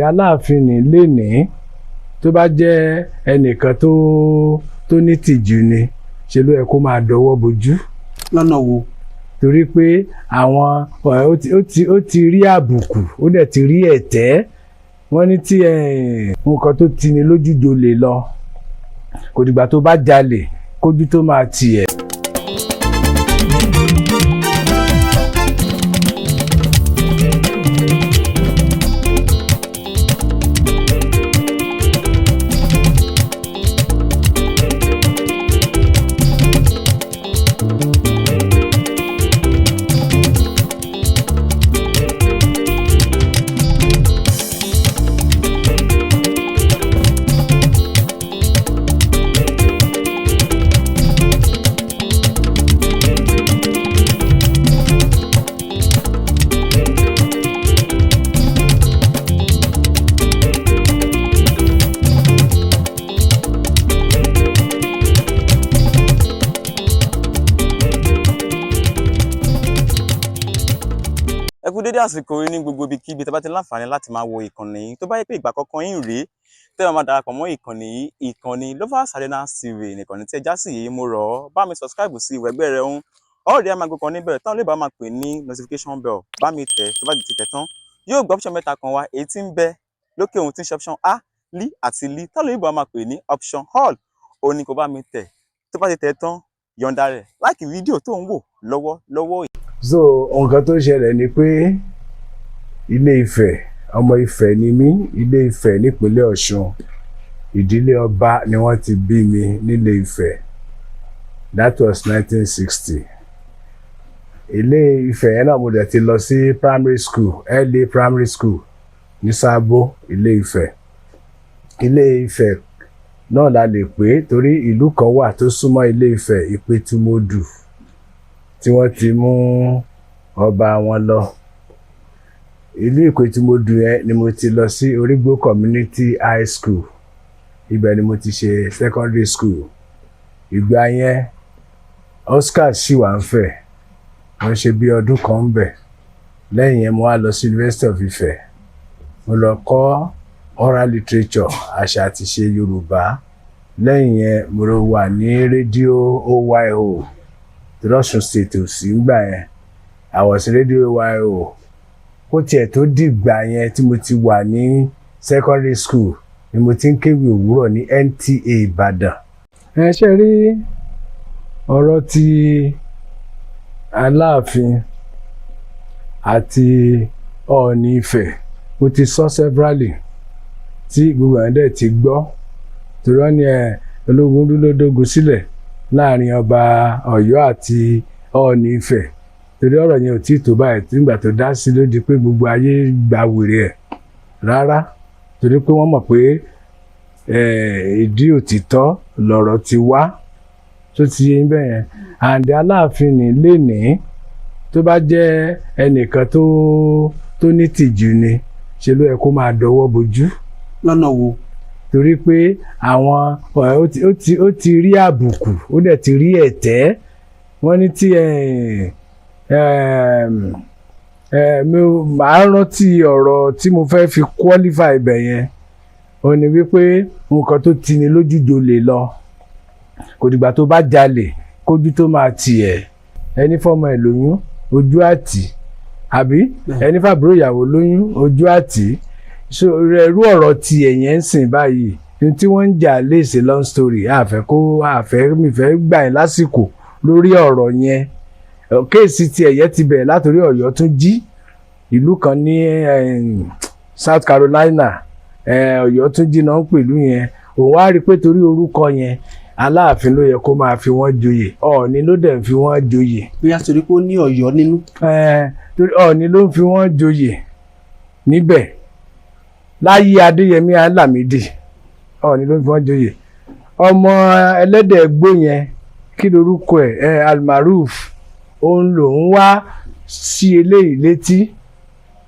Aláàfin ní lénìí, tó bá jẹ́ ẹnìkan tó ní tìjú ni, ṣe ló yẹ kó máa dọwọ́ bojú. Lọ́nà wo? Torí pé àwọn ó ti rí àbùkù, ó dẹ̀ ti rí ẹ̀tẹ́. Wọ́n ní tí nǹkan tó tini lójú jolè lọ, kò dìgbà tó bá jalè kójú tó máa tì ẹ́. Ẹ kú dédé àsìkò yìí ní gbogbo ibikíbi tẹ́ bá ti láǹfààní láti máa wo ìkànnì yìí. Tó bá yẹ pé ìgbà àkọ́kọ́ yín rèé tẹ́ bá máa darapọ̀ mọ́ ìkànnì yìí, ìkànnì Lovers Arena TV nìkànnì tí ẹ já sí yìí, mo rọ̀ ọ́, bá mi subscribe sí ìwẹ̀gbẹ́ rẹ̀ ń ọ̀rẹ́ ẹ̀ máa gbọ́ kan níbẹ̀ táwọn olóòbá máa pè ní notification bell. Bá mi tẹ̀. Tó bá ti tẹ̀ tán, yóò gbọ́ option mẹ́ta kan wá, èyí tí ń bẹ lókè ohun tí ń ṣe option A, L àti L, táwọn olóòbá máa pè ní option all. Òun ni kò bá mi tẹ̀. Tó bá ti tẹ̀ tán, yọ̀ǹda rẹ̀, like fídíò tó ń wò lọ́wọ́ lọ́wọ́ yìí. So nǹkan tó ṣẹlẹ̀ ni pé Ilé Ifẹ̀, ọmọ Ifẹ̀ ni mí. Ilé Ifẹ̀ nípínlẹ̀ Ọ̀ṣun, ìdílé ọba ni wọ́n ti bí mi nílé Ifẹ̀. That was 1960. Ilé Ifẹ̀ yẹn náà mo dẹ̀ ti lọ sí primary school, LA Primary School ní Sábó, Ilé Ifẹ̀. Ilé Ifẹ̀ náà la lè pè é, torí ìlú kan wà tó súnmọ́ Ilé Ifẹ̀, Ìpẹ̀tùmọdù, tí wọ́n ti mú ọba wọn lọ. Ìlú Ìpẹ̀tùmọdù yẹn ni mo ti lọ sí Orígbó Community High School. Ibẹ̀ ni mo ti ṣe secondary school. Ìgbà yẹn, Oscar ṣì wà ń fẹ̀. Wọ́n ṣe bí ọdún kan ń bẹ̀. Lẹ́yìn yẹn, mo wá lọ sí University of Ife. Mo lọ kọ́ oral literature, àṣà àti ìṣe Yorùbá. Lẹ́yìn yẹn, mo lọ wà ní rédíò OYO, torí Ọ̀ṣun State ò sí ńgbà yẹn. I was rédíò OYO. Kó tiẹ̀ tó dìgbà yẹn, tí mo ti wà ní secondary school ni mo ti ń kéwì òwúrọ̀ ní NTA Ìbàdàn. Ẹ ṣe rí ọ̀rọ̀ ti Aláàfin àti Ọọ̀ni Ifẹ̀, mo ti sọ severally tí gbogbo ẹ̀ dẹ̀ ti gbọ́, torí wọ́n ní ẹ ológun dúró dógun sílẹ̀ láàrin ọba Ọ̀yọ́ àti Ọọ̀ni Ifẹ̀, torí ọ̀rọ̀ yẹn ò tí ì tó báyìí. Nígbà tó dá sí ló di pé gbogbo ayé gba wèrè ẹ̀ rárá, torí pé wọ́n mọ̀ pé ìdí òtítọ́ lọ̀rọ̀ ti wá tó ti yé bẹ́ẹ̀ yẹn. And Aláàfin ní lénìí, tó bá jẹ́ ẹnìkan tó ní tìjú ni, ṣe ló yẹ kó máa dọwọ́ bojú. Lọ́nà wo? Torí pé àwọn ó ti rí àbùkù, ó dẹ̀ ti rí ẹ̀tẹ́. Wọ́n ní tí mi máa rántí ọ̀rọ̀ tí mo fẹ́ fi qualify ibẹ̀ yẹn, ó ní wípé nǹkan tó tini lójú jolè lọ, kò dìgbà tó bá jalè kójú tó máa tì ẹ́. Ẹni fọmọ ẹ̀ lóyún, ojú àtì, àbí ẹni fàbúrò ìyàwó lóyún, ojú àtì. So irú ọ̀rọ̀ ti ẹ̀yẹn ń sìn báyìí ní tí wọ́n ń jà léèṣe, long story, àfẹ́ kó àfẹ́ mi fẹ́ gbà yín lásìkò lórí ọ̀rọ̀ yẹn. Case ti ẹ̀yẹ ti bẹ̀rẹ̀ látòrí Ọ̀yọ́ tún jí, ìlú kan ní South Carolina. Ọ̀yọ́ tún jí náà ń pèlú yẹn. Òun wá rí i pé torí orúkọ yẹn, Aláàfin ló yẹ kó máa fi wọ́n joyè, Ọọ̀ni ló dẹ̀ ń fi wọ́n joyè. Bóyá torí pé ó ní Ọ̀yọ́ nínú. Torí Ọọ̀ni ló ń fi wọ́n joyè níbẹ̀ láyé Adéyẹmí Lámídì. Ọọ̀ni ló ń fi wọ́n joyè. Ọmọ ẹlẹ́dẹ̀ gbó yẹn, kí lorúkọ ẹ̀? Almaroof, òun lòún wá sí eléyìí létí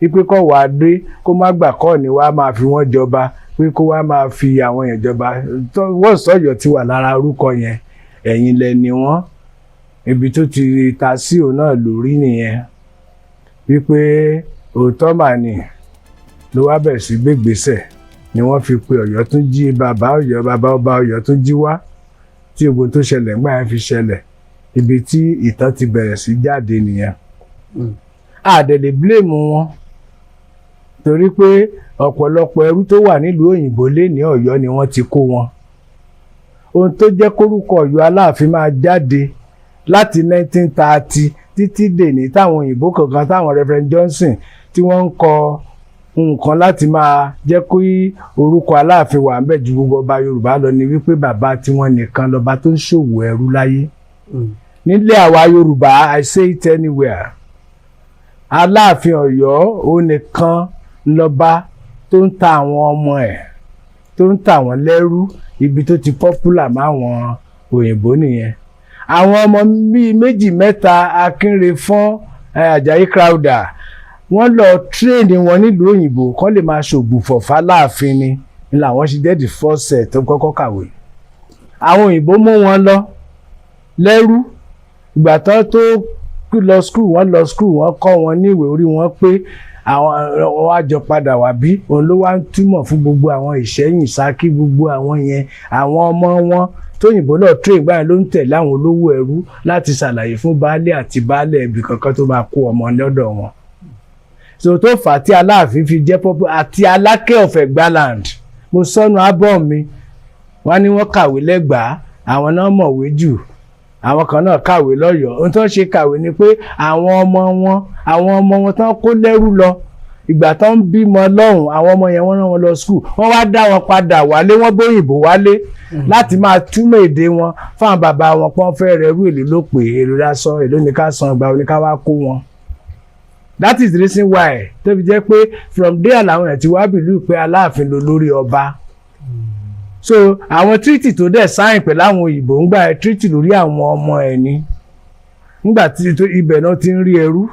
wípé kọ́ wàá dé, kó má gbà kọ́ ni wàá máa fi wọ́n jọba, pé kó wá máa fi àwọn èèyàn jọba. Wọ́n sọ̀yọ̀ ti wà lára orúkọ yẹn, ẹ̀yìn lẹ ni wọ́n. Ibi tó ti ta sí òun náà lórí nìyẹn, wípé òótọ́ mà ní. Ló wá bẹ̀rẹ̀ sí gbégbèsè ni wọ́n fi pe Ọ̀yọ́túnjí, bàbá Ọ̀yọ́, bàbá ọba Ọ̀yọ́túnjí wá, tí ogun tó ṣẹlẹ̀ ńgbà yẹn fi ṣẹlẹ̀. Ibi tí ìtàn ti bẹ̀rẹ̀ sí jáde nìyẹn. A dẹ̀ lè blame wọn torí pé ọ̀pọ̀lọpọ̀ ẹrú tó wà nílùú òyìnbó lé ní Ọ̀yọ́ ni wọ́n ti kó wọn. Ohun tó jẹ́ kórúkọ Ọ̀yọ́ Aláàfin máa jáde láti 1930 títí dèní, táwọn òyìnbó kankan, táwọn Reverend Johnson tí wọ́n ń kọ nǹkan láti máa jẹ́ kí orúkọ Aláàfin wà ńbẹ̀ ju gbogbo ọba Yorùbá lọ, ni wípé bàbá tiwọn nìkan lọ́ba tó ń ṣòwò ẹrú láyé nílé àwa Yorùbá. I say it anywhere, Aláàfin Ọ̀yọ́, òun nìkan lọ́ba tó ń ta àwọn ọmọ ẹ̀, tó ń tà wọ́n lẹ́rú. Ibi tó ti popular máwọn òyìnbó nìyẹn. Àwọn ọmọ bíi méjì mẹ́ta, Akínrefọ́n, Àjàyí Crowther, wọ́n lọ train wọn nílùú òyìnbó kọ́ lè máa ṣògbùfọ̀ fáláàfin ni ni làwọn ṣe jẹ́ the first set tó kọ́kọ́ kàwé. Àwọn òyìnbó mú wọn lọ lẹ́rú. Ìgbà tán tó lọ school, wọ́n lọ school, wọ́n kọ́ wọn ní ìwé, orí wọn pé, àwọn wọn á jọ padà wá bí. Òun ló wá ń túmọ̀ fún gbogbo àwọn Ìṣẹ́yìn, Ṣakí, gbogbo àwọn yẹn. Àwọn ọmọ wọn tóyìnbó náà train gbáyẹn ló ń tẹ̀lé àwọn olówó ẹrú láti ṣàlàyé fún baálé àti baálé ibì kankan tó máa kó ọmọ lọ́dọ̀ wọn. So tó fà á tí Aláàfin fi jẹ́ pọ́pọ́ àti Aláké of Ẹ̀gbáland, mo sọnù ábọ̀ mi, wọ́n ní wọ́n kàwé lẹ́gbàá, àwọn náà mọ̀wé jù, àwọn kan náà kàwé lọ́yọ̀ọ́. Ohun tó ń ṣe kàwé ni pé àwọn ọmọ wọn tán kó lẹ́rú lọ, ìgbà tó ń bímọ lọ́hùn, àwọn ọmọ yẹn, wọ́n rán wọn lọ school, wọ́n wá dá wọn padà wálé, wọ́n bóyìnbó wálé láti máa túmọ̀ èdè wọn fáwọn bàbá wọn pọ́n fẹ́ rẹrú. Èlò ló pè é, èlò lásán, èlò ní ká san, ìgbà oní ká wá kó wọn. That is the reason why tó fi jẹ́ pé from there làwọn èèyàn ti wá believe pé Aláàfin ló lórí ọba. So àwọn treaty tó dẹ̀ sign pẹ̀lú àwọn òyìnbó ń gbà, treaty lórí àwọn ọmọ ẹ̀ ni. Nígbà tí ibẹ̀ náà ti ń rí ẹrú,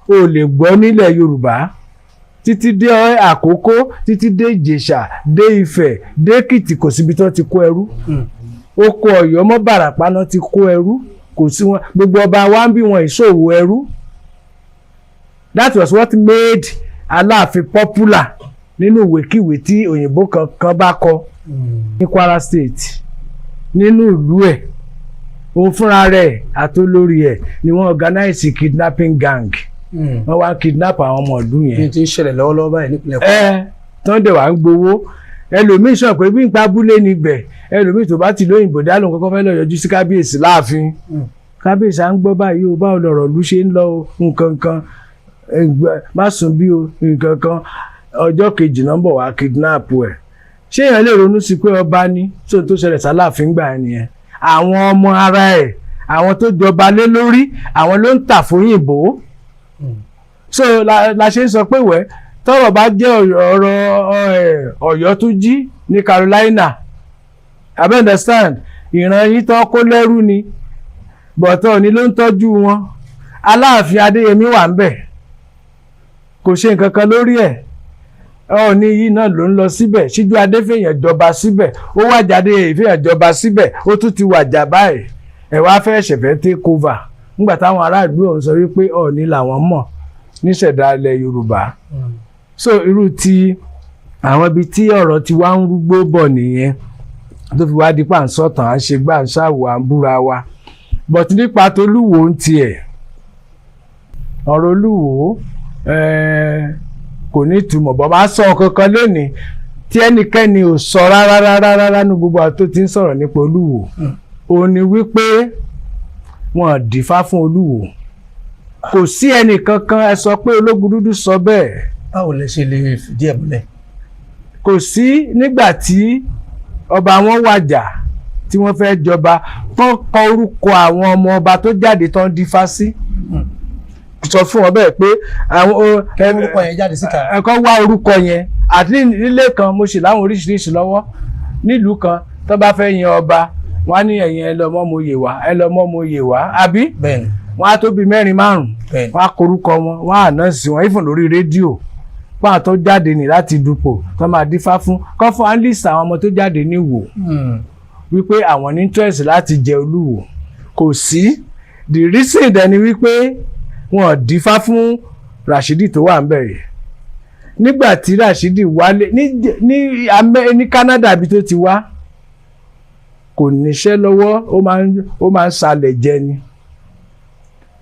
o lè gbọ́ nílẹ̀ Yorùbá títí dé Àkókó, títí dé Ìjẹ̀ṣà, dé Ifẹ̀, dé Èkìtì, kò síbi tó ti kó ẹrú. Ó kó Ọ̀yọ́ mọ́ Bàràpá náà ti kó ẹrú, kò sí wọn. Gbogbo ọba wa ń bí wọn ìṣòwò ẹrú. That was what made Aláàfin popular nínú ìwékíwé tí òyìnbó kankan bá kọ ní Kwara State. Nínú ìlú ẹ̀, òun fúnra rẹ̀ àtolórí ẹ̀ ni wọ́n organize kidnapping gang, wọ́n wá kidnap àwọn ọmọ ìlú yẹn. Ní ti ń ṣẹlẹ̀ lọ́wọ́lọ́wọ́ báyìí nípìnlẹ̀ Kwara. Ẹ tán dẹ̀ wá ń gbowó. Ẹlòmíì sọ pé bí nǹkan abúlé níbẹ̀, ẹlòmíì tó bá ti lóyìnbó dá lóun kọ́kọ́ fẹ́ lọ yọjú sí kábíyèsí láàfin. Kábíyèsí, à ń gbọ́ báyìí o, báwo lọ̀rọ̀ ìlú ṣe ń lọ o? Nǹkan kan má sùn bí o, nǹkan kan. Ọjọ́ kejì náà ń bọ̀ wá kidnap ẹ̀. Ṣé èèyàn lè ronú sí pé ọba ní tó tó ṣẹlẹ̀ sáláàfin gbà ẹ́ nìyẹn? Àwọn ọmọ ara ẹ̀, àwọn tó jọba lé lórí, àwọn ló ń tà fóyìnbó. So la ṣe ń sọ pé wẹ́ tọ́rọ̀ bá jẹ́ ọ̀rọ̀ Ọ̀yọ́túnjí ní Carolina, I understand ìran yín tó kó lẹ́rú ni, bọ̀tọ̀ ni ló ń tọ́jú wọn. Aláàfin Adéyẹmí wà ń bẹ̀, kò ṣe nǹkan kan lórí ẹ̀. Ọọ̀ni yìí náà ló ń lọ síbẹ̀. Síjú Adé fèèyàn jọba síbẹ̀, ó wàjà, Adé fèèyàn jọba síbẹ̀, ó tún ti wàjà báyìí. Ẹ̀ wá fẹ́ ṣẹ̀fẹ̀ take over nígbà táwọn aráàlú ọ̀hún sọ wípé Ọọ̀ni làwọn mọ̀ níṣẹ̀dá ilẹ̀ Yorùbá. So irú ti àwọn ibi tí ọ̀rọ̀ ti wá ń rúgbó bọ̀ nìyẹn, tó fi wá di pa ń sọ̀tàn, à ń ṣe gbà, ń ṣàwò, à ń búra wa. But nípa tolúwo ń tiẹ̀, ọ̀rọ̀ Olúwo kò ní ìtumọ̀ bọ́ máa sọ kankan lónìí tí ẹnikẹ́ni ò sọ rárá rárá rárá ní gbogbo àwọn tó ti ń sọ̀rọ̀ nípa Olúwo. Òun ni wípé wọn dífá fún Olúwo. Kò sí ẹnì kankan ẹ sọ pé ológun dúdú sọ bẹ́ẹ̀. Báwo lẹ ṣe lè fìdí ẹ̀ múlẹ̀? Kò sí. Nígbà tí ọba wọn wàjà, tí wọ́n fẹ́ jọba, tó kọ orúkọ àwọn ọmọ ọba tó jáde tó ń dífá sí, sọ fún wọn bẹ́ẹ̀ pé àwọn Orúkọ yẹn jáde síta. Ẹ kọ́ wá orúkọ yẹn àti nílé kan, mo sì láwọn oríṣiríṣi lọ́wọ́. Nílùú kan, tó bá fẹ́ yan ọba, wọ́n á ní ẹ̀yìn ẹ lọ mọ́ mo yè wá, ẹ lọ mọ́ mo yè wá, àbí? Bẹ́ẹ̀ni. Wọ́n á tó bíi mẹ́rin márùn-ún. Wọ́n á korúkọ wọn, wọ́n á announce wọn even lórí rédíò pọ́n tó jáde ní láti dupò tó máa dífá fún kọ́ fún at àwọn ọmọ tó jáde ní wò wípé àwọn ní interest láti jẹ Olúwo. Kò sí. The reason dẹ̀ ni wípé wọn ò dífá fún Rashidi tó wà ń bẹ̀ yìí. Nígbà tí Rashidi wálé ní Canada bí tó ti wá, kò níṣẹ́ lọ́wọ́, ó máa ń salẹ̀ jẹ ni.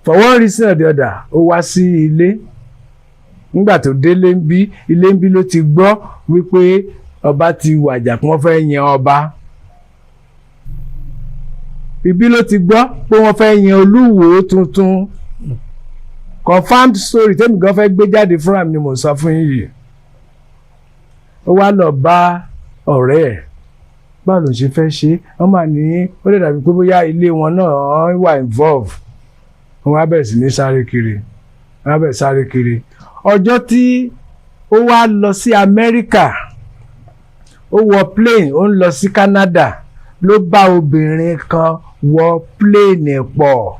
For one reason or the other, ó wá sí ilé. Nígbà tó délé ń bí, ilé ń bí ló ti gbọ́ wípé ọba ti wàjà, kí wọ́n fẹ́ yan ọba. Ibi ló ti gbọ́ pé wọ́n fẹ́ yan Olúwo tuntun. Confirmed story tẹ́mi gan fẹ́ gbé jáde fúnra mi ni mò ń sọ fún yín yìí. Ó wá lọ bá ọ̀rẹ́ ẹ̀, báwo ló ṣe fẹ́ ṣe. Wọ́n máa ní ó lè dàbí pé bóyá ilé wọn náà wà involve. Wọ́n wá bẹ̀rẹ̀ sí ní sáré kiri, wọ́n wá bẹ̀rẹ̀ sáré kiri. Ọjọ́ tí ó wá lọ sí Amẹ́ríkà, ó wọ plane, ó ń lọ sí Canada, ló bá obìnrin kan wọ plane pọ̀.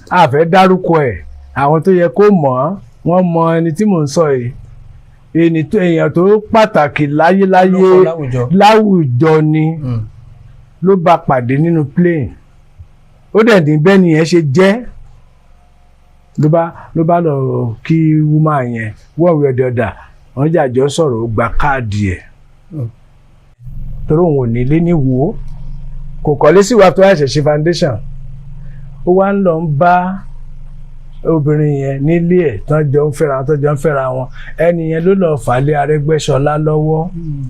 A fẹ́ dárúkọ ẹ̀, àwọn tó yẹ kó mọ̀ ọ́, wọ́n mọ ẹni tí mò ń sọ yìí, ẹni tó èèyàn tó pàtàkì láyéláyé. Lóko láwùjọ. Láwùjọ ni. Ló bá pàdé nínú plane, ó dẹ̀ ní bẹ́ẹ̀ nìyẹn ṣe jẹ́. Ló bá lọ kí woman yẹn, one way or the other, wọ́n jàjọ sọ̀rọ̀, ó gba káàdì ẹ̀. Torí òun ò nílé ní wo, kò kọ́lé sí wa tó ṣẹ̀ṣẹ̀ ṣe foundation. Ó wá ń lọ ń bá obìnrin yẹn nílé ẹ̀, tán jọ ń fẹ́ra wọn, tán jọ ń fẹ́ra wọn. Ẹni yẹn ló lọ fà á lé Arẹ́gbẹ́ṣọlá lọ́wọ́.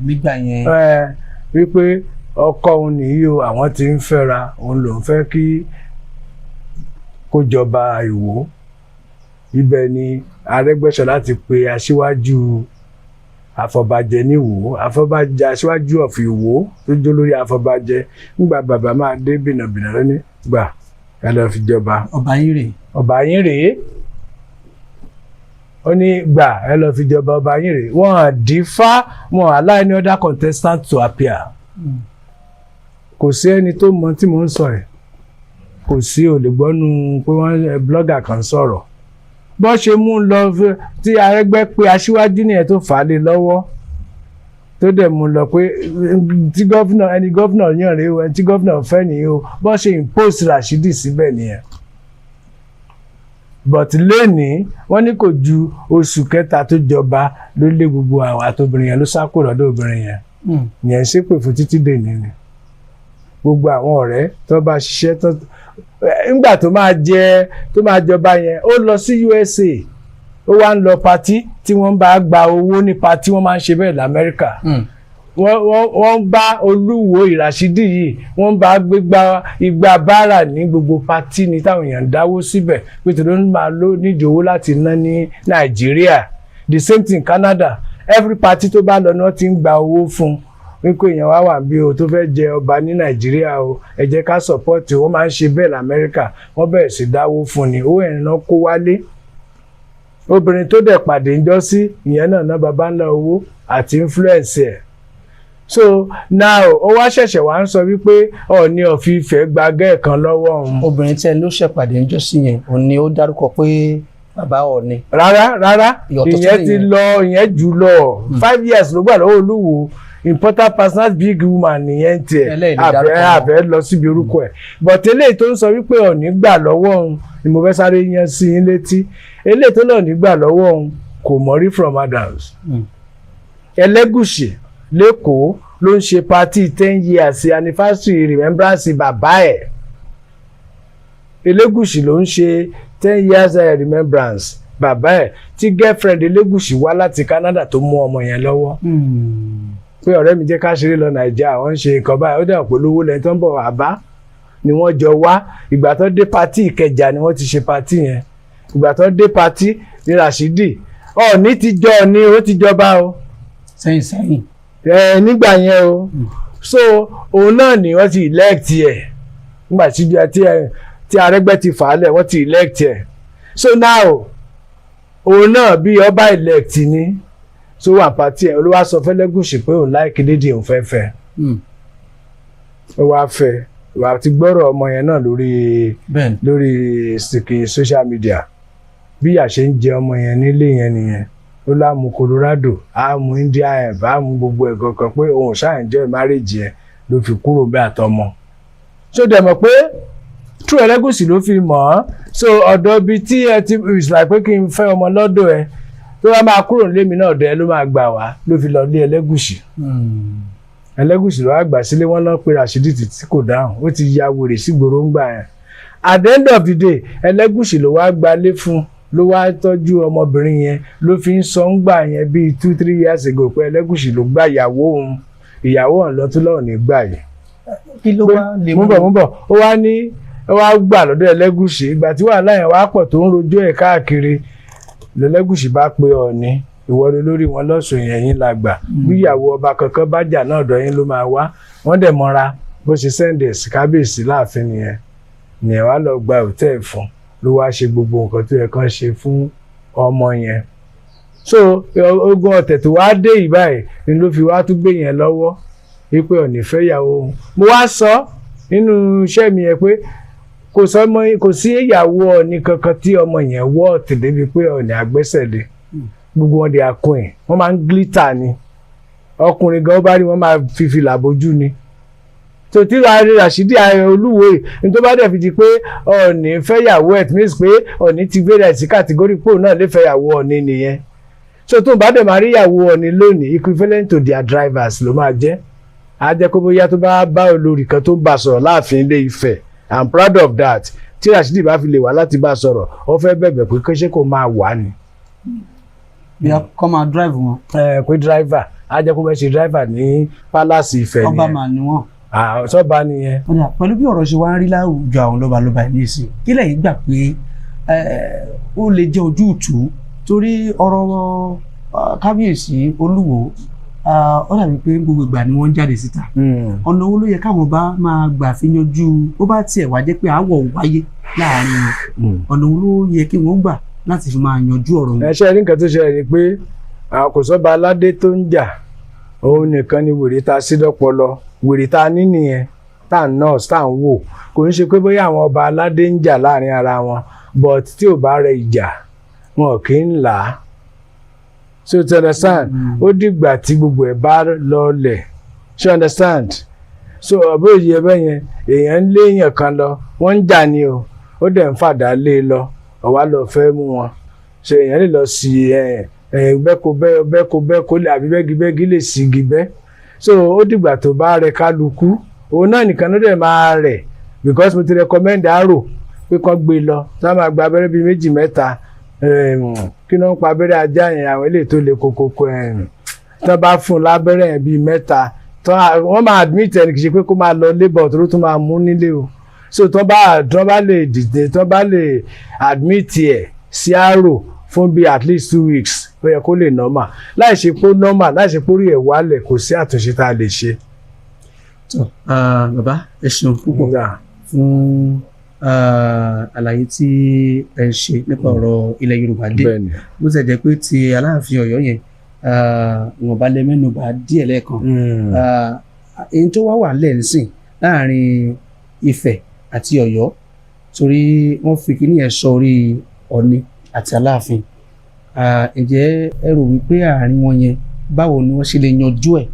Nígbà yẹn. Ẹ wípé ọkọ òun nìyí o, àwọn tí ń fẹ́ra, òun lòún fẹ́ kí kó jọba Ìwó. Ibẹ̀ ni Arẹ́gbẹ́ṣọlá ti pe aṣíwájú àfọbàjẹ níwò, àfọbàjẹ, aṣíwájú of Ìwó tó jó lórí àfọbàjẹ. Ńgbà bàbá máa dé bìnàbìnà lónìí, gbà ẹ lọ fi jọba. Ọba yín rèé. Ọba yín rèé. Ó ní gbà ẹ lọ fi jọba, ọba yín rèé. Wọn dífá, wọn allow any other contestant to appear. Kò sí ẹni tó mọ tí mò ń sọ ẹ̀, kò sí. Ò lè gbọ́nu pé wọ́n blogger kan sọ̀rọ̀ bó ṣe mú un lọ tí Arẹ́gbẹ́ pé aṣíwájú nìyẹn tó fà á lé lọ́wọ́, tó dẹ̀ mú un lọ pé tí governor, ẹni governor yàn rèé o, ẹni tí governor fẹ́ nìyí o. Bó ṣe impose Rashidi síbẹ̀ nìyẹn. But lónìí, wọ́n ní kò ju oṣù kẹta tó jọba, ló lé gbogbo àwọn àtobìnrin yẹn, ló sá kúrò lọ́dọ̀ obìnrin yẹn. Yẹn ń ṣépè fún títí dèní ni. Gbogbo àwọn ọ̀rẹ́ tó bá ṣiṣẹ́ tó ńgbà tó máa jẹ, tó máa jọba yẹn, ó lọ sí USA, ó wá ń lọ party tí wọ́n bá gba owó ní party. Wọ́n máa ń ṣe bẹ́ẹ̀ lamẹ́ríkà. Wọ́n ń bá Olúwo Ìràṣídì yìí, wọ́n ń bá gbégbá igba báárà ní gbogbo party ní táwọn èèyàn ń dáwó síbẹ̀ pé tó ló ń máa lò nídìí owó láti ná ní Nàìjíríà. The same thing Canada, every party tó bá lọ ni wọ́n ti ń gba owó fún un wípé èèyàn wá wà bí o tó fẹ́ jẹ ọba ní Nàìjíríà o, ẹ jẹ́ ká support. Wọ́n máa ń ṣe bẹ́ẹ̀ lamẹ́ríkà. Wọ́n bẹ̀rẹ̀ sí dáwó fún ni, owó ẹ̀ náà kó wálé. Obìnrin tó dẹ̀ pàdé ń jọ́ sí ìyẹn náà ná baba ńlá owó àti influence ẹ̀. So now, ó wá ṣẹ̀ṣẹ̀ wá ń sọ wípé Ọọ̀ni of Ifẹ̀ gba gẹ́ẹ̀ kan lọ́wọ́ òun. Obìnrin tí ẹ ló ṣèpàdé ńjọ́ sí yẹn, òun ni ó dárúkọ pé bàbá Ọọ̀ni? Rárá, rárá. Ìyọ̀tọ̀ ìyẹn sí ti nìyẹn. lọ, ìyẹn jù lọ. 5 years ló gbà lọ́wọ́ Olúwo. Important personal, big woman nìyẹn tiẹ̀. Ẹlẹ́yìí lè àfẹ́ dárúkọ wọn. Àfẹ́ lọ síbi orúkọ ẹ̀, but eléyìí tó ń sọ wípé Ọọ̀ni gbà lọ́wọ́ òun ni mo fẹ́ sáré yan sí yín létí. Eléyìí tó lọ́ọ̀ni gbà lọ́wọ́ òun, kò mọ̀ rí from Adams. Ẹlẹ́gùṣì lẹ́kọ̀ọ́ ló ń ṣe party 10 years anniversary remembrance bàbá ẹ̀. Elégùṣì ló ń ṣe 10 years remembrance bàbá ẹ̀, tí girlfriend Elégùṣì wá láti Canada, tó mú ọmọ yẹn lọ́wọ́ pé ọ̀rẹ́ mi, jẹ́ ká ṣeré lọ Nàìjíríà, wọ́n ń ṣe nǹkan báyìí. Ó dẹ̀ polówó lẹ́yìn tó ń bọ̀ wá bá ni wọ́n jọ wá. Ìgbà tó dé party, Ìkẹjà ni wọ́n ti ṣe party yẹn. Ìgbà tó dé party ní Rashidi, Ọọ̀ni ti jọ Ọọ̀ni, ó ti jọba o. Sẹ́yìn sẹ́yìn. Ẹ nígbà yẹn o. So òun náà ni wọ́n ti elect ẹ̀ nígbà tí Arẹ́gbẹ́ ti fà á lẹ̀, wọ́n ti elect ẹ̀. So now, òun náà bí ọba elect ni. So wà party ẹ̀, olúwa sọ fẹ́lẹ́gùsì pé òun like lady, òun fẹ́ fẹ́. Ó wá fẹ́, wà á ti gbọ́rọ̀ ọmọ yẹn náà lórí lórí sìkì social media, bí ìyà ṣe ń jẹ ọmọ yẹn nílé yẹn nìyẹn. Ó láàmú Colorado, á mú India ẹ̀, á mú gbogbo ẹ̀ kankan pé òun ṣáà enjoy marriage yẹn, ló fi kúrò bẹ́ẹ̀ àtọmọ. So dẹ̀ mọ̀ pé true Ẹlẹ́gùṣì ló fi mọ̀ ọ́. So ọ̀dọ̀ ibi tí ẹ ti, it's like pé kí n fẹ́ ọmọ lọ́dọ̀ ẹ tó Tó bá máa kúrò nílé mi náà, ọ̀dọ̀ ẹ ló máa gbà wá. Ló fi lọ lé Ẹlẹ́gùṣì. Ẹlẹ́gùṣì ló wá gbà sílé. Wọn lọ pé Rashidi tí kò dáhùn, ó ti ya wèrè sígboro ń gbà yẹn. At the end of the day, Ẹlẹ́gùṣì ló wá gbalé fún, ló wá tọ́jú ọmọbìnrin yẹn. Ló fi ń sọ ń gbà yẹn bíi 2-3 years ago pé Ẹlẹ́gùṣì ló gbà ìyàwó òun, ìyàwó òun lọ́tún lọ́hùn ní gbà yìí. Kí ló wá lè Mú bọ̀, mú bọ̀. Ó wá ní ó wá gbà lọ́dọ̀ Ẹlẹ́gùṣì. Ìgbà tí wàhálà yẹn wá pọ̀ tó ń rojọ́ ẹ̀ káàkiri, lẹ́lẹ́gùṣì bá pe Ọọ̀ni, "Ìwọ ni lórí wọn lọ́sùn yẹn, yín la gbà. Bí ìyàwó ọba kankan bá jà náà, ọ̀dọ̀ yín ló máa wá." Wọ́n dẹ̀ mọ́ra. Bó ṣe send ẹ̀ sí kábíyèsí láàfin nìyẹn. Nìyẹn wá lọ gba hotel fún, ló wá ṣe gbogbo nǹkan tó yẹ kán ṣe fún ọmọ yẹn. So ogun ọ̀tẹ̀ tó wá dé yìí báyìí ni ló fi wá tún gbé yẹn lọ́wọ́ wípé Ọọ̀ni fẹ́ ìyàwó òun. Mo wá sọ nínú iṣẹ́ mi yẹn pé kò sọmọ, kò sí ìyàwó Ọọ̀ni kankan tí ọmọ yẹn wọ́ ọ̀tẹ̀ débi pé Ọọ̀ni àgbẹ́sẹ̀ lé. Gbogbo wọn di akọ̀yìn, wọ́n máa ń glitter ni. Ọkùnrin gan bá rí wọn, máa fi fìlà bójú ni. Tó tí Rashidi Olúwo yìí ní, tó bá dẹ̀ fi di pé Ọọ̀ni fẹ́yàwó ẹ̀, it means pé Ọọ̀ni ti gbé rẹ̀ sí category pò náà lè fẹ́yàwó Ọọ̀ni nìyẹn. So tó bá dẹ̀ máa rí ìyàwó Ọọ̀ni lónìí, equivalent to their drivers ló máa jẹ́. Á jẹ́ kó bóyá tó bá bá olórí kan tó ń bá sọ̀rọ̀ láàfin Ilé Ifẹ̀. I'm proud of that. Tí Rashidi bá fi lè wá láti bá sọ̀rọ̀, ó fẹ́ bẹ̀bẹ̀ pé kéṣe kó máa wà ní. Bí a kọ́ máa drive wọn. Ẹ pé driver, á jẹ́ kó fẹ́ ṣe driver ní palace Ifẹ̀ Ọba nìyẹn. Mà ní wọn. Sọ́ba nìyẹn. Ó dà, pẹ̀lú bí ọ̀rọ̀ ṣe wá ń rí láwùjọ àwọn lọ́balọ́ba yìí nísìn, kí lẹ̀yin gbà pé ó lè jẹ́ ojútùú? Torí ọ̀rọ̀ kábíyèsí Olúwo, ó dàbí pé gbogbo ìgbà ni wọ́n ń jáde síta. Ọ̀nà wo ló yẹ káwọn bá máa gbà fi yanjú, bó bá tiẹ̀ wá jẹ́ pé aáwọ̀ wáyé láàrin wọn, ọ̀nà wo ló yẹ kí wọ́n gbà láti fi máa yanjú ọ̀rọ̀ wọn? Ẹ ṣe rí, nǹkan tó ṣẹlẹ̀ ni pé àwọn kò sọ́ba aládé tó ń jà, òun nìkan ni wèrè ta sí lọ́pọlọ. Wèrè ta ní nìyẹn tá à ń nurse, tá à ń wò. Kò ń ṣe pé bóyá àwọn ọba aládé ń jà láàrin ara wọn, but tí ò bá rẹ ìjà, wọn kì í là á. So to understand, ó dìgbà tí gbogbo ẹ̀ bá lọlẹ̀. So understand, so ọ̀bẹ òye ẹbẹ yẹn, èèyàn ń lé èèyàn kan lọ, wọ́n ń jà ni o, ó dẹ̀ ń fàdá lé e lọ, ọ̀wá lọ fẹ́ mú wọn. So èèyàn lè lọ sí ẹ ẹ bẹ́kọ bẹ́kọ bẹ́kọ lè àbí bẹ́gibẹ́gi lè sí igi bẹ́. So ó dìgbà tó bá rẹ kálukú, òun náà nìkan ló dẹ̀ máa rẹ̀, because mo ti recommend àrò pé kán gbé lọ tá máa gba abẹ́rẹ́ bíi méjì mẹ́ta. Kí ló ń pa abẹ́rẹ́ ajá yẹn, àwọn eléyìí tó le kókókó, tán bá fún un lábẹ́rẹ́ yẹn bíi mẹ́ta tán, wọ́n máa admit ẹni. Kì í ṣe pé kó máa lọ labour tó tún máa mú nílé o. So tán bá lè dìde, tán bá lè admit ẹ̀ sí àrò fún bíi at least 2 weeks, ó yẹ kó lè normal. Láì ṣe pé ó normal, láì ṣe pé orí ẹ̀ wálẹ̀, kò sí àtúnṣe tá a lè ṣe. Tó, bàbá, ẹ ṣeun púpọ̀ fún àlàyé tí ẹ ń ṣe nípa ọ̀rọ̀ ilẹ̀ Yorùbá dé. Bó ṣe jẹ́ pé ti Aláàfin Ọ̀yọ́ yẹn, ìwọ̀nba lẹ mẹ́nubà díẹ̀ lẹ́ẹ̀kan. Èyí tó wá wà lẹ́ǹsìn láàrin Ifẹ̀ àti Ọ̀yọ́, torí wọ́n fi kíní yẹn sọ orí Ọ̀ọ̀ni àti Aláàfin, ǹjẹ́ ẹ rò wípé àárín wọn yẹn, báwo ni wọ́n ṣe lè yanjú ẹ̀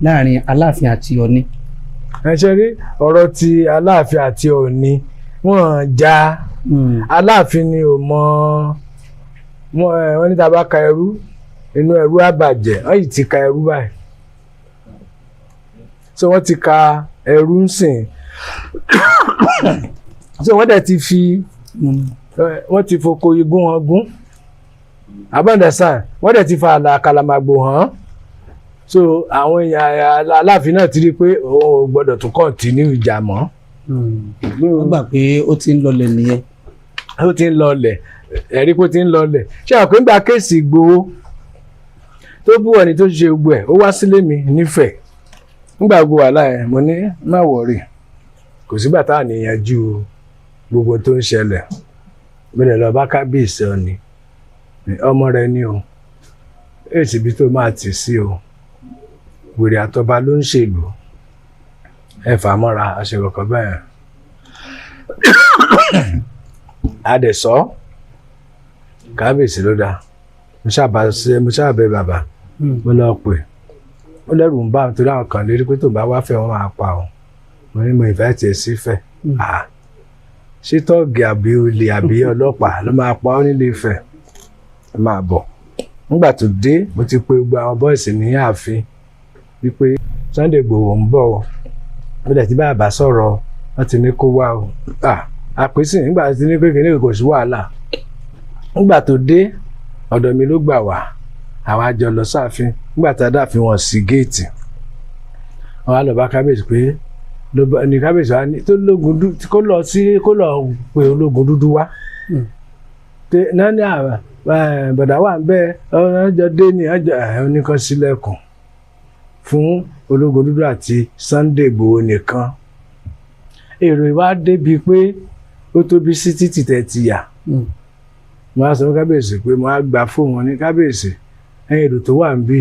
láàrin Aláàfin àti Ọ̀ọ̀ni? Ẹ ṣe rí, ọ̀rọ̀ ti Aláàfin àti Ọ̀ọ̀ni, wọ́n já. Aláàfin ni ò mọ wọ́n ní tá a bá ka ẹrú, inú ẹrú àbàjẹ́. Wọ́n yìí ti ka ẹrú báyìí, so wọ́n ti ka ẹrú ń sìn. So wọ́n dẹ̀ ti fi wọ́n ti foko igun wọn gún abọ́ndẹ̀sán, wọ́n dẹ̀ ti fa àlà kàlàmàgbò hàn. So àwọn èèyàn Aláàfin náà ti rí i pé òun ò gbọ́dọ̀ tún continue ìjà mọ́. Wọ́n gbà pé ó ti ń lọlẹ̀ nìyẹn. Ó ti ń lọlẹ̀, ẹ̀rí pé ó ti ń lọlẹ̀. Ṣé àwọn pé ń gba case Ìgbòho tó bú ẹni tó ṣe gbogbo ẹ̀, ó wá sílé mi nífẹ̀ẹ́ nígbà gbogbo wàhálà ẹ̀. Mo ní má worry, kò sígbà tá à ní yanjú gbogbo tó ń ṣẹlẹ̀. Mo lè lọ bá kábíyèsí Ọ̀ọ̀ni, ọmọ rẹ ni o, èsì ibi tó máa tì sí o, wèrè àtọba ló ń ṣèlú, ẹ fà á mọ́ra àṣẹ kọ̀ọ̀kan bẹ́ẹ̀. A dẹ̀ sọ kábíyèsí ló dáa. Mo ṣàbà ṣe, mo ṣàbẹ bàbá. Mo lọ pè ó, lẹ́rù ń bá mi torí àwọn kan lérí pé tó bá wá fẹ́, wọn máa pa ọ́. Mo ní mo ìfẹ́ tiẹ̀ sí fẹ́. Ṣé tọ́ọ̀gì àbí olè àbí ọlọ́pàá ló máa pa ọ́ nílé Ifẹ̀? Máa bọ̀. Nígbà tó dé, mo ti pe gbogbo àwọn boys ní ààfin wípé Sunday Igboho ń bọ̀ o. Mo dẹ̀ ti bá àbá sọ̀rọ̀, wọ́n ti ní kó wá o. Àpèsè nígbà tí ní pé kìnìún kò sí wàhálà. Nígbà tó dé, ọ̀dọ̀ mi ló gbà wá. Àwa jọ lọ sáàfin. Nígbà tá a dáàfin, wọn sí géètì. Wọn á lọ bá kábíyèsí pé ní kábíyèsí wa ní tó lógun dúdú kó lọ sí, kó lọ pe ológun dúdú wá. Náà ní àwọn bọ̀dà wà ń bẹ́ ọjọ́ dé ní ọjọ́ ẹ̀ oníkan sílẹ̀kùn fún ológun dúdú àti Sunday Igboho nìkan. Èrò ìwà débi pé ó tóbi sí títì tẹ̀ ti yà. Mo á sọ fún kábíyèsí pé mo á gba fóònù wọn ní kábíyèsí, ẹ̀yìn èrò tó wà ń bì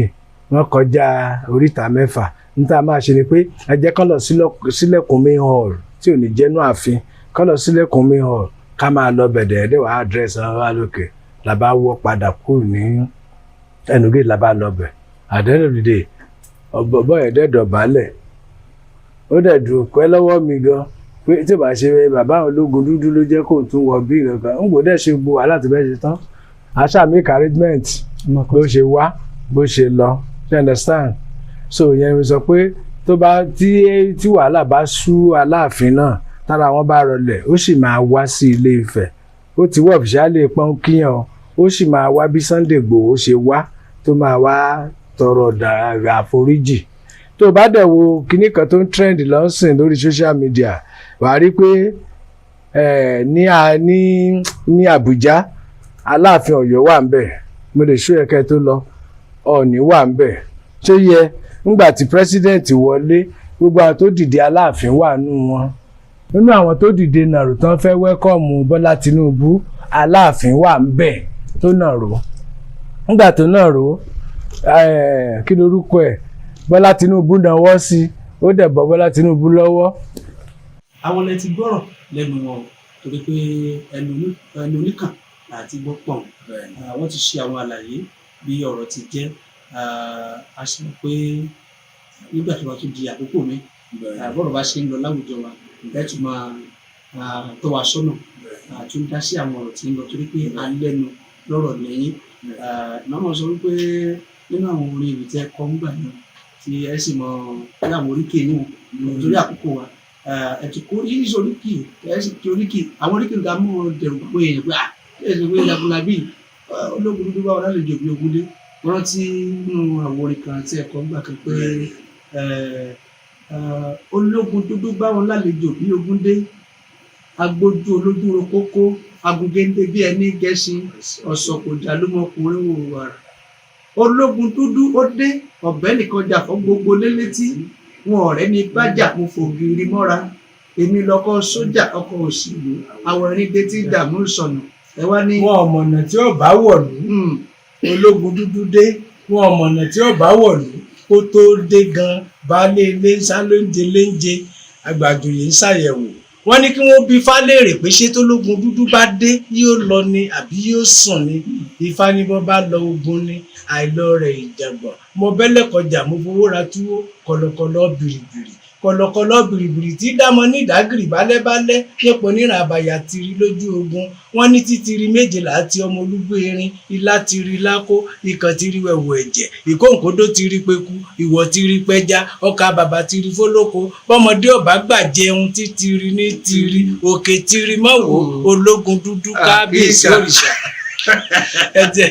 wọ́n kọjá oríta mẹ́fà. Ní tá a máa ṣe ni pé ẹ jẹ́ kán lọ sílẹ̀kùn main hall tí ò ní jẹ́nu ààfin, kán lọ sílẹ̀kùn main hall, ká máa lọ bẹ̀dẹ̀ ẹ̀dẹ̀ wàá address wọn wá lókè. La bá wọ́ padà kúrò ní ẹnu gate, la bá lọ bẹ̀. At the end of the day, ọ̀bọ̀ yẹn dẹ̀ dọ̀bálẹ̀, ó dẹ̀ dùn pẹ́ lọ́wọ́ mi gan pé tí ò bá ṣe bàbá àwọn ológun dúdú ló jẹ́ kó tún wọ bí kankan ń gbọ́dọ̀ ṣe gbogbo wàhálà tó bẹ́ẹ̀ ṣe tán. Àṣà make arrangement bó ṣe wá, bó ṣe lọ, you understand? So ìyẹn mi sọ pé tó bá tí wàhálà bá sú Aláàfin náà, tára wọn bá rọlẹ̀, ó sì máa wá sí Ilé Ifẹ̀. Ó ti wọ́ officially pọ́n kíyàn, ó sì máa wá bí Sunday Igboho ṣe wá, tó máa wá tọrọ àforíjì. Tó bá dẹ̀ wo kinní kan tó ń trend lọ́sìn lórí social media, wàá rí pé ní Àbújá, Aláàfin Ọ̀yọ́ wà ń bẹ̀. Mo lè ṣó ẹ̀kẹ́ tó lọ, Ọọ̀ni wà ń bẹ̀. Ṣé yẹ ńgbà tí president wọlé, gbogbo àwọn tó dìde, Aláàfin wà nù wọn. Nínú àwọn tó dìde nàró tán fẹ́ welcome Bọ́lá Tinubu, Aláàfin wà ń bẹ̀ tó nàró. Ńgbà tó nàró, kí lorúkọ ẹ̀, Bọ́lá Tinubu náwó sí, ó dẹ̀ bọ́ Bọ́lá Tinubu lọ́wọ́. Àwọn lẹ ti gbọ́rọ̀ lẹ́nu wọn o, torí pé ẹnu oníkàn àti gbọ́ pọ̀n. Wọ́n ti ṣe àwọn àlàyé bí ọ̀rọ̀ ti jẹ́. A sì mọ̀ pé nígbà tó bá tún di àkókò mi, bọ́rọ̀ bá ṣe ń lọ láwùjọ wa, ẹ tún máa tọ́ wa sọ́nà, tún dá sí àwọn ọ̀rọ̀ tí ń lọ, torí pé a lẹ́nu lọ́rọ̀ lẹ́yìn. Màmá sọ wípé nínú àwọn orin ìwé tí ẹ kọ ńgbà náà, tí ẹ sì mọ ní àwọn oríkì yín, torí àkókò wa, ẹ ti kó yíyí sí oríkì, ẹ sì kí oríkì, àwọn oríkì nǹkan mú wọn dẹrù pé èèyàn pé ẹ ṣe pé Jagunlabi ológun dúdú báwọn lálejò bí ogun dé. Wọ́n rántí nínú àwọn orin kan tí ẹ kọ ńgbà kan pé ológun dúdú báwọn lálejò bí ogun dé, agbójú olójú ro kókó, agungéńdé bí ẹni gẹṣin, ọ̀sọ̀kòjà ló mọkùnrin wò wàrà, ológun dúdú ó dé, ọ̀bẹ nìkan jà fún gbogbo lélétí wọn, ọ̀rẹ́ ní bájà, mo fògiri mọ́ra, èmi lọkọ sójà, ọkọ òṣèlú, àwọn ẹni dé tí dààmú sọnù. Ẹ wá ní. Wọn ọmọnà tí ó bá wọ̀lú. Ológun dúdú dé, wọn ọmọnà tí ó bá wọ̀lú. Kó tó dé gan, baálé ilé ń sá lóúnjẹ léńjẹ, àgbàjòyè ń ṣàyẹ̀wò. Wọ́n ní kí wọ́n bi Ifá léèrè pé ṣé tólógun dúdú bá dé, yóò lọ ni àbí yóò sùn ni? Ifá ní bọ́ bá lọ, ogun ni, àìlọ rẹ̀ ìjàngbọ̀n. Mo bẹ́lẹ̀ kọjá, mo fowó ra túwó, kọ̀lọ̀kọ̀lọ̀ bìrìbìrì, kọ̀lọ̀kọ̀lọ̀ bìrìbìrì tí dámọ ní ìdágìrì, bálẹ́bálẹ́ nípò níran àbàyà tiri lójú ogun. Wọ́n ní títiri méje láti ọmọ olúgbó erin, ilá tiri lákó, ikàn tiri wẹ̀wù ẹ̀jẹ̀, ìkóǹkódó tiri peku, ìwọ̀ tiri pẹja, ọkà bàbà tiri fólóko, bọ́mọdé ọba gbà jẹun, títiri ní tiri òkè tiri mọ́wò, ológun dúdú, kábíyèsí òrìṣà ẹ̀jẹ̀.